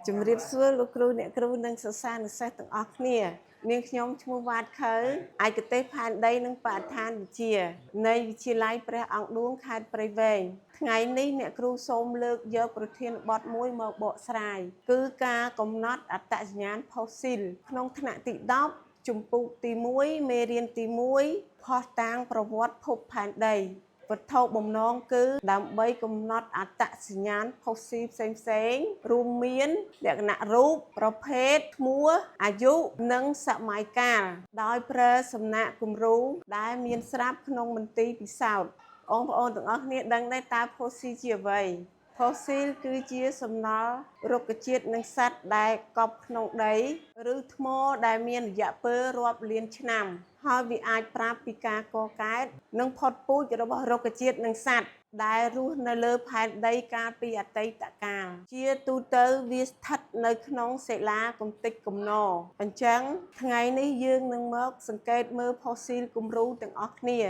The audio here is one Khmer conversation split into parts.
ជំរាបសួរលោកគ្រូអ្នកគ្រូនិងសិស្សានុសិស្សទាំងអស់គ្នានាងខ្ញុំឈ្មោះវ៉ាតខៅឯកទេសផែនដីនិងបរិស្ថានវិទ្យានៃវិទ្យាល័យព្រះអង្គឌួងខេត្តព្រៃវែងថ្ងៃនេះអ្នកគ្រូសូមលើកយកប្រធានបទមួយមកបកស្រាយគឺការកំណត់អត្តសញ្ញាណផូស៊ីលក្នុងថ្នាក់ទី10ជំពូកទី1មេរៀនទី1ភស្តុតាងប្រវត្តិភពផែនដី វត្ថុបំណងគឺដើម្បីកំណត់អត្តសញ្ញាណផូស៊ីលផ្សេងៗរួមមានលក្ខណៈរូបប្រភេទឈ្មោះអាយុនិងសម័យកាលដោយប្រើសំណាកគំរូដែលមានស្រាប់ក្នុងមន្ទីរពិសោធន៍បងប្អូនទាំងអស់គ្នាដឹងដែរតើផូស៊ីលជាអ្វីផូស៊ីលគឺជាសំណល់រុក្ខជាតិនិងសត្វដែលកប់ក្នុងដីឬថ្មដែលមានរយៈពេលរាប់លានឆ្នាំ ហើយវាអាចប្រាប់ពីការកកើតនិងផុតពូជរបស់រុក្ខជាតិនិងសត្វដែលរស់នៅលើផែនដីកាលពីអតីតកាលជាទូទៅវាស្ថិតនៅក្នុងសិលាកំតិចកំណរអញ្ចឹងថ្ងៃនេះយើងនឹងមកសង្កេតមើលផូស៊ីលគំរូទាំងអស់គ្នា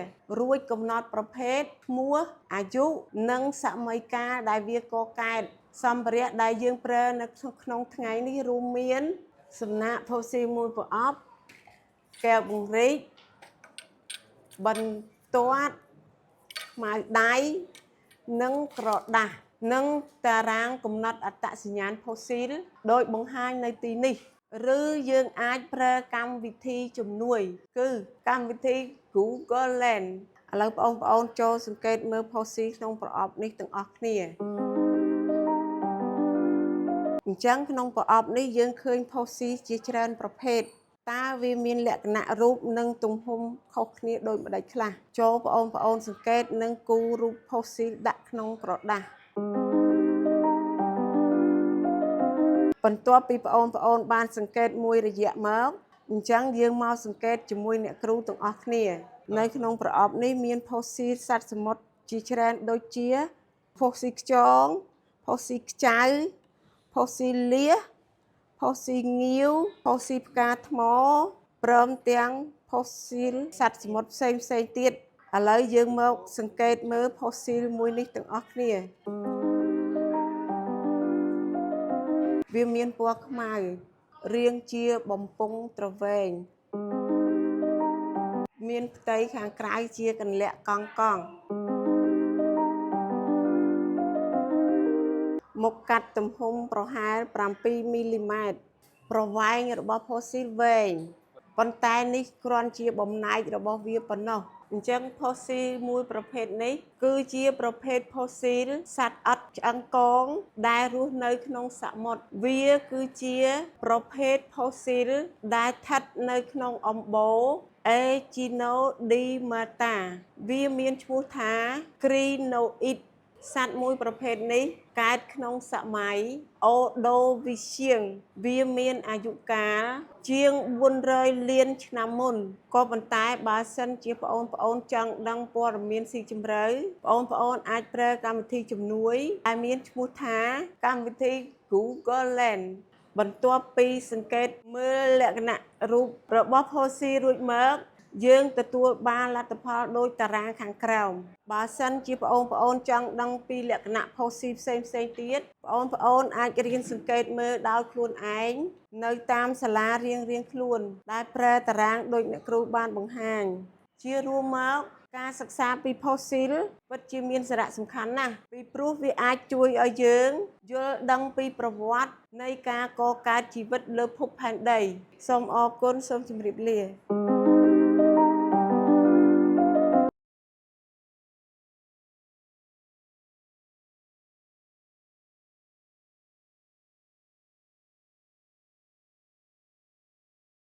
រួចកំណត់ប្រភេទឈ្មោះអាយុនិងសម័យកាលដែលវាកកើតសម្ភារៈដែលយើងប្រើនៅក្នុងថ្ងៃនេះរួមមានសំណាកផូស៊ីលមួយប្រអប់កែវពង្រីកបន្ទាត់ខ្មៅដៃនិងក្រដាសនិងតារាងកំណត់អត្តសញ្ញាណផូស៊ីលដោយបង្ហាញនៅទីនេះ ឬយើងអាចប្រើកម្មវិធីជំនួយ គឺកម្មវិធី Google Lens ឥឡូវបងប្អូនចូលសង្កេតមើលផូស៊ីលក្នុងប្រអប់នេះទាំងអស់គ្នាអញ្ចឹងក្នុងប្រអប់នេះយើងឃើញផូស៊ីលជាច្រើនប្រភេទតើវាមានលក្ខណៈរូបនិងទំហំខុសគ្នាដូចម្តេចខ្លះចូលបងប្អូនសង្កេតនិងគូររូបផូស៊ីលដាក់ក្នុងក្រដាសបន្ទាប់ពីបងប្អូនបានសង្កេតមួយរយៈមកអញ្ចឹងយើងមកសង្កេតជាមួយអ្នកគ្រូទាំងអស់គ្នា នៅក្នុងប្រអប់នេះមានផូស៊ីលសត្វសមុទ្រជាច្រើនដូចជាផូស៊ីលខ្យងផូស៊ីលខ្ចៅផូស៊ីលលៀសផូស៊ីលងាវផូស៊ីលផ្កាថ្មព្រមទាំងផូស៊ីលសត្វសមុទ្រផ្សេងផ្សេងទៀតឥឡូវយើងមកសង្កេតមើលផូស៊ីលមួយនេះទាំងអស់គ្នាវាមានពណ៌ខ្មៅរាងជាបំពង់ទ្រវែងមានផ្ទៃខាងក្រៅជាកន្លាក់កង់កង់មុខកាត់ទំហំប្រហែល7មីលីម៉ែត្រប្រវែងរបស់ផូស៊ីលវែងប៉ុន្តែនេះគ្រាន់ជាបំណែករបស់វាប៉ុណ្ណោះអញ្ចឹងផូស៊ីលមួយប្រភេទនេះគឺជាប្រភេទផូស៊ីលសត្វអត់ឆ្អឹងកងដែលរស់នៅក្នុងសមុទ្រវាគឺជាប្រភេទផូស៊ីលដែលស្ថិតនៅក្នុងអំបូរ អេជីណូឌីម៉ាតាវាមានឈ្មោះថាគ្រីណូអ៊ីតសត្វមួយប្រភេទនេះកើតក្នុងសម័យអូដូវីសៀងវាមានអាយុកាលជាង400លានឆ្នាំមុនក៏ប៉ុន្តែបើសិនជាប្អូនប្អូនចង់ដឹងព័ត៌មានស៊ីជម្រៅប្អូនប្អូនអាចប្រើកម្មវិធីជំនួយដែលមានឈ្មោះថាកម្មវិធី Google Lens បន្ទាប់ពីសង្កេតមើលលក្ខណៈរូបរបស់ផូស៊ីរួចមក យើងទទួលបានលទ្ធផលដូចតារាងខាងក្រោមបើសិនជាប្អូនប្អូនចង់ដឹងពីលក្ខណៈផូស៊ីផ្សេងផ្សេងទៀតប្អូនប្អូនអាចរៀនសង្កេតមើលដោយខ្លួនឯងនៅតាមសាលារៀងរៀងខ្លួន ដែលប្រើតារាងដូចអ្នកគ្រូបានបង្ហាញ ជារួមមកការសិក្សាពីផូស៊ីលពិតជាមានសារៈសំខាន់ណាស់ពីព្រោះវាអាចជួយឲ្យយើងយល់ដឹងពីប្រវត្តិនៃការកកើតជីវិតលើភពផែនដីសូមអរគុណសូមជម្រាបលា។